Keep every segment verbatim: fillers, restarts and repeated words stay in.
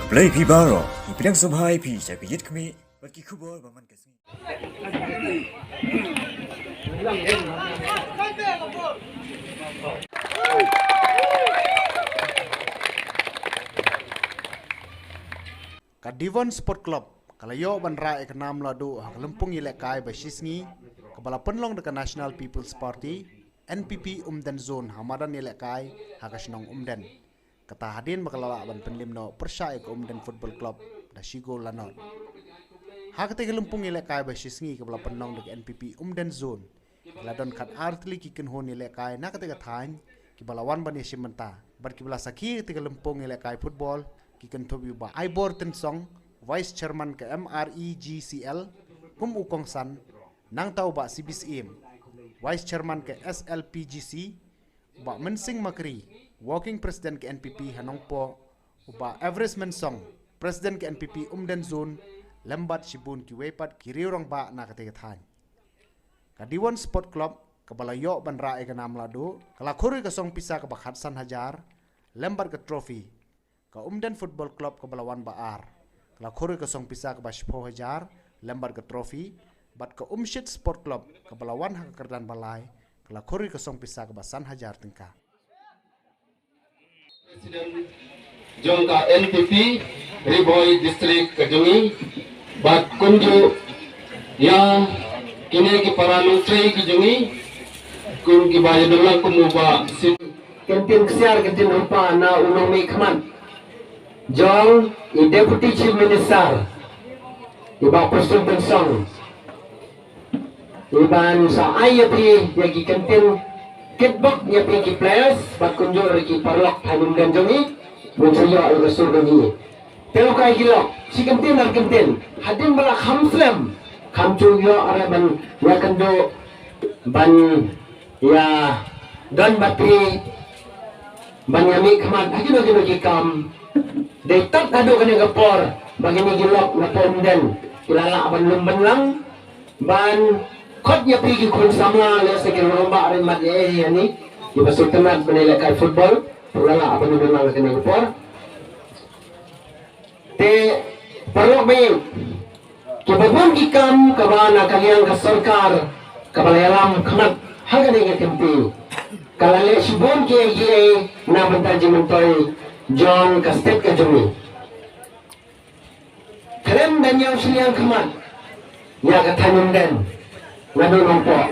Blei phi baroh, ngi pdiang sngewbha ïa phi sha ka Ïit Khmih bad ki khubor ba man ka sngi. Ka Devon Sport Club ka la ïoh ban rah ïa ka nam lahduh ha ka lympung ïalehkai ba shisngi kaba la pynlong da ka National People's Party, N P P, Umden Zone ha madan ïalehkai ha ka shnong Umden. Kata hadien ba ka la lah ban pynlip noh pyrshah ïa ka Umden Football Club da shi gol la nod. Ha katei ka lympung ïalehkai ba shisngi kaba la pynlong da ka N P P Umden Zone, ki la don khatar tylli ki kynhun ïalehkai na katei ka thaiñ kiba la wan ban ïashim bynta bad kiba la sakhi ïa katei ka lympung ïalehkai football, ki kynthup ïa u Bah Aibor Tynsong, Vice Chairman ka M R E G C L, kum u kongsan, nangta u Bah C B Syiem, Vice Chairman ka S L P G C, u Bah Mynsing Makri, Working President ka N P P ha Nongpoh, u Bah Everest Mynsong, President ka N P P Umden Zone, lem bad shibun kiwei pat ki riew rangbah na katei ka thaiñ. Ka Devon Sport Club kaba la ïoh ban rah ïa ka nam lahduh ka la khur ïa ka song pisa kaba khatsan hajar lem bad ka trophy. Ka Umden Football Club kaba la wan ba ar ka la khur ïa ka song pisa kaba shiphew hajar lem bad ka trophy, bad ka Umshit Sport Club kaba la wan ha ka kyrdan ba lai ka la khur ïa ka song pisa kaba san hajar tyngka. President jong ka N P P Ri Bhoi District ka jong ngi, bad kumjuh ïa kine ki para nongtrei ki jong ngi, kum kiba ïadon lang kum u Bah Sim. Kyntien ksiar, kyntien rupa na u nongmihkhmat jong i Deputy Chief Minister, i Bah Prestone Tynsong, iban sa ai ïa phi ïa ki kyntien kitbok ïa phi ki players bad kumjuh ïa ki paralok thaiñ Umden jong ngi, ban sa ïoh ïa ka sur jong ngi. Te u kai ki lok shi kyntien ar kyntien hadien ba la kham slem, kham ju ïoh re ban ïakynduh ban ïa don bad phi ban ïa mihkhmat ha kino kino ki kam. Dei tad haduh kane ka por ba kine ki lok na Umden ki la lah ban lum ban lang ban khot ïa phi ki khun samla, lehse ki rangbah rit mat ïa ei ïa ni, kiba sngewtynnat ban ïalehkai football, phi la lah ban lum ban lang ha kane ka por. Te paralok ba ïeit, kiba bun ki kam kaba na ka liang ka sorkar kaba la ïalam khmat ha kane ka kynti, ka la leh shibun kiei kiei na bynta jingmyntoi jong ka state ka jong ngi. Khlem da ñiew shiliang khmat ïa ka thaiñ Umden naduh Nongpoh,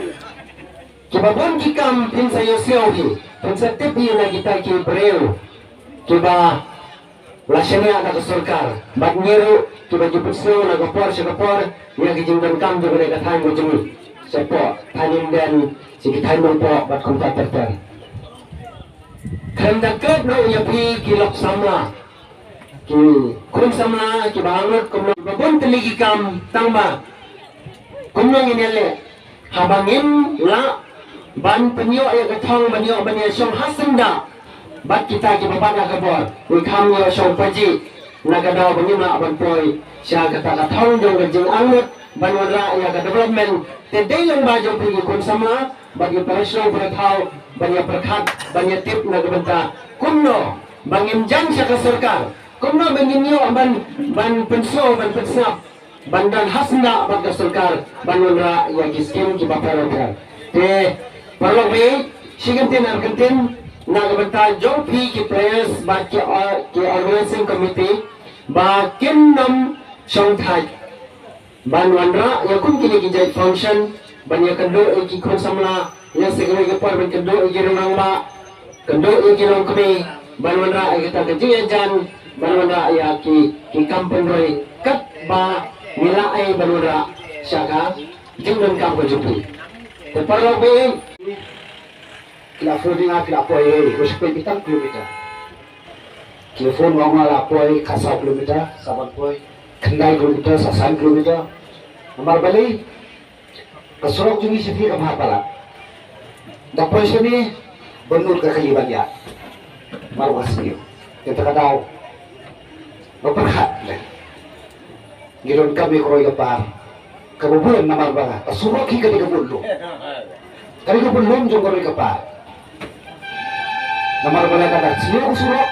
kiba bun ki kam phin sa ïohsngew hi, phin sa tip hi na kita ki briew kiba la shaniah da ka sorkar, bad ngi ruh kiba ju pynsngew na ka por sha ka por ïa ki jingdonkam jong kane ka thaiñ ka jong ngi, shapoh thaiñ Umden, sha ki thaiñ Nongpoh bad kumta ter ter. Khlem da klet noh ïa phi ki lok samla, ki khun samla kiba angnud, kumno ba bun tylli ki kam, tang ba kumno ngin ïaleh haba ngim lah ban pynïoh ïa ka thong ban ïoh ban ïashong ha syndah bad kita kiba bat ha ka bor. Ngi kham ïoh shong pajih na ka daw ba ngim lah ban poi sha kata ka thong jong ka jingangnud ban wanrah ïa ka development. Te dei lyngba jong phi ki khun samla bad ki para shnong para thaw ban ïa pyrkhat, ban ïa tip na ka bynta kumno ba ngin jan sha ka sorkar, kumno ba ngin ïoh ban, ban pynsngew, ban pynsngap, ban don ha syndah bad ka sorkar ban wanrah ïa ki skim kiba pher bapher. Te paralok ba ïeit, shi kyntien ar kyntien na ka bynta jong phi ki players bad ki or-, ki organizing committee ba kin nym shongthait ban wanrah ïa kum kine ki jait function, ban ïakynduh ïa ki khun samla, ïa sa kawei ka por ban kynduh ïa ki rangbah, kynduh ïa ki longkmie, ban wanrah ïa kita ka jingïajan, ban wanrah ïa ki, ki kam pynroi katba ngi la ai ban wanrah sha ka jingdonkam ka jong phi. Te paralok ba ïeit, ki la phone ïa nga, ki la poi, eh, doi spah bit tang kilometer. Ki la phone ïa nga, la poi khatsaw kilometer, sa ban poi khyndai kilometer, sa san kilometer. Namar balei? Ka surok jong ngi sha phi ka bha palat. Da poi shane ba nud ka kali ban ïaid. Namar ba ka sniew. Kata ka daw ba pyrkhat leh. Ngi donkam ïa ka roi ka par kaba bun namar ba ka surok hi ka dei ka bun lum. Ka dei ka bun lum jong ka roi ka par. Namar ba lada ka sniew ka surok,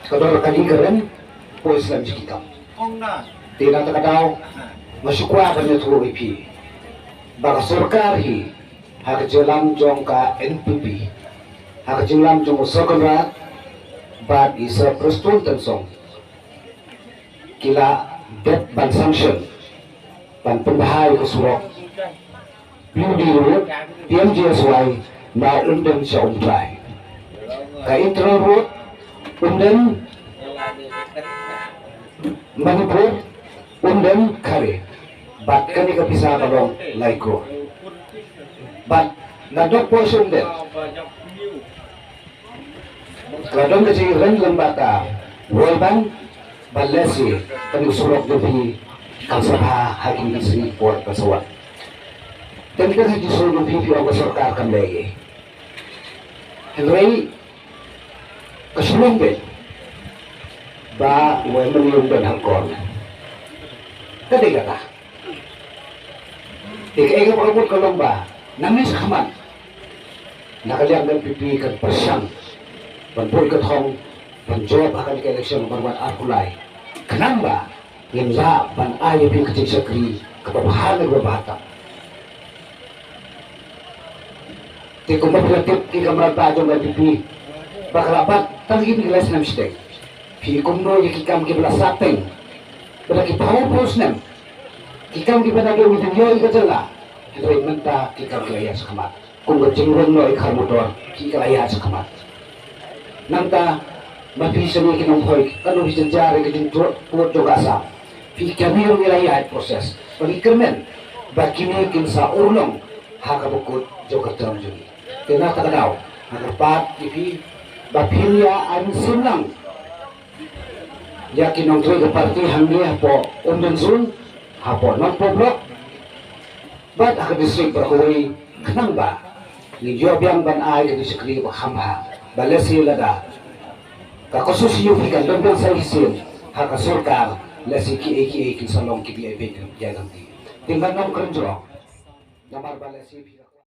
ka dor ka dei ka rem, Poi slem jingkam. Te na kata ka daw nga shu kwah ban ïathuh ïa phi ba ka sorkar hi ha ka jingïalam jong ka N P P, ha ka jingïalam jong u Sir Conrad bad i Sir Prestone Tynsong ki la dep ban sanction ban pynbha ïa ka surok P W D road, P M G S Y na Umden sha Umtrai. Ka internal road Umden Manipur, Umden Khare. Bad kane ka pisa ka long lai crore. Bad na dok poi sha Umden. Ka la don ka jingïalang lem bad ka World Bank, bad lehse kane ka surok jong phi kan sa bha ha kine ki sngi por kan sa wan. Te mynta ha ki surok jong phi phi ong ka sorkar kam leh ei. Hynrei ka shu long beit ba u M L A u don ha kor. Ka dei kata. Te kaei kaba ka mut ka long ba nangne shakhmat na ka liang ka N P P kan pyrshang ban buh ka thong ban jop ha kane ka election ban wan arphew lai, khnang ba ngin lah ban ai ïa phi ka jingshakri kaba bha ne kaba bha tam. Te kumba phi la tip ki kamram ba jong ka N P P ba ka la bat tang ïa ki lai snem shiteng. Phi kumno ïa ki kam kiba la sah teng ba da ki phew phew snem, ki kam kiba naduh ngi dang ïoh ïa ka jylla, hynrei mynta ki kam ki la ïaid shakhmat. Kum ka jingrung noh ïa ka khar motor, ki ka la ïaid shakhmat. Nangta ma phi sngewthuh ki nongpoi, katno phi jynjar ïa ka jingthrang jong ka Assam. Phi kyrmen ïa la ïaid process ba ngi kyrmen ba kine kin sa urlong ha kaba kut jong ka term jong ngi. Te na kata ka daw nga kyrpad ïa phi ba phin ïa ai mynsiem lang ïa ki nongtrei ka party hangne hapoh Umden Zone, hapoh Nongpoh Block bad ha ka district baroh kawei, khnang ba ngin ïoh biang ban ai ka jingshakri ba kham bha. Ba lehse lada ka constituency phi kan don biang sa shisien ha ka sorkar, lehse kiei kiei kin sa long ki VIP ïa lynti. Te ngan ym kren jrong namar ba lehse phi